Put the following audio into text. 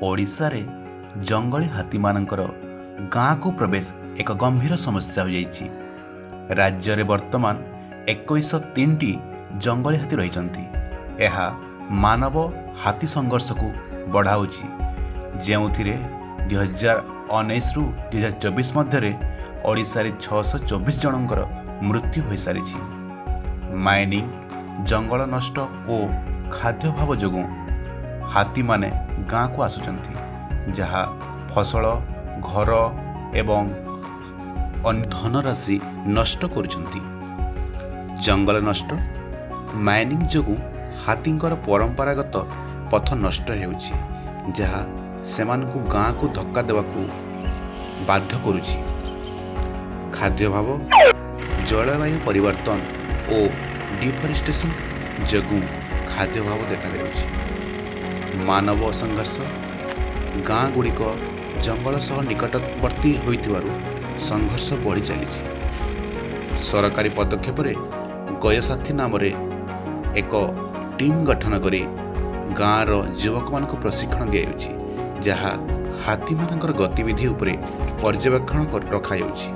ଓଡ଼ିଶାରେ ଜଙ୍ଗଲୀ ହାତୀମାନଙ୍କର ଗାଁକୁ ପ୍ରବେଶ ଏକ ଗମ୍ଭୀର ସମସ୍ୟା ହୋଇଯାଇଛି। ରାଜ୍ୟରେ ବର୍ତ୍ତମାନ 2103ଟି ଜଙ୍ଗଲୀ ହାତୀ ରହିଛନ୍ତି। ଏହା ମାନବ ହାତୀ ସଂଘର୍ଷକୁ ବଢ଼ାଉଛି, ଯେଉଁଥିରେ 2019ରୁ 2024 ମଧ୍ୟରେ ଓଡ଼ିଶାରେ 624 ଜଣଙ୍କର ମୃତ୍ୟୁ ହୋଇସାରିଛି। ମାଇନିଂ, ଜଙ୍ଗଲ ନଷ୍ଟ ଓ ଖାଦ୍ୟାଭାବ ଯୋଗୁଁ ହାତୀମାନେ ଗାଁକୁ ଆସୁଛନ୍ତି, ଯାହା ଫସଲ, ଘର ଏବଂ ଧନରାଶି ନଷ୍ଟ କରୁଛନ୍ତି। ଜଙ୍ଗଲ ନଷ୍ଟ, ମାଇନିଂ ଯୋଗୁଁ ହାତୀଙ୍କର ପରମ୍ପରାଗତ ପଥ ନଷ୍ଟ ହେଉଛି, ଯାହା ସେମାନଙ୍କୁ ଗାଁକୁ ଧକ୍କା ଦେବାକୁ ବାଧ୍ୟ କରୁଛି। ଖାଦ୍ୟାଭାବ, ଜଳବାୟୁ ପରିବର୍ତ୍ତନ ଓ ଡିଫରେଷ୍ଟେସନ୍ ଯୋଗୁଁ ଖାଦ୍ୟାଭାବ ଦେଖାଦେଉଛି। ମାନବ ସଂଘର୍ଷ, ଗାଁ ଗୁଡ଼ିକ ଜଙ୍ଗଲ ସହ ନିକଟବର୍ତ୍ତୀ ହୋଇଥିବାରୁ ସଂଘର୍ଷ ବଢ଼ି ଚାଲିଛି। ସରକାରୀ ପଦକ୍ଷେପରେ ଗଜସାଥୀ ନାମରେ ଏକ ଟିମ୍ ଗଠନ କରି ଗାଁର ଯୁବକମାନଙ୍କୁ ପ୍ରଶିକ୍ଷଣ ଦିଆଯାଉଛି, ଯାହା ହାତୀମାନଙ୍କର ଗତିବିଧି ଉପରେ ପର୍ଯ୍ୟବେକ୍ଷଣ କରି ରଖାଯାଉଛି।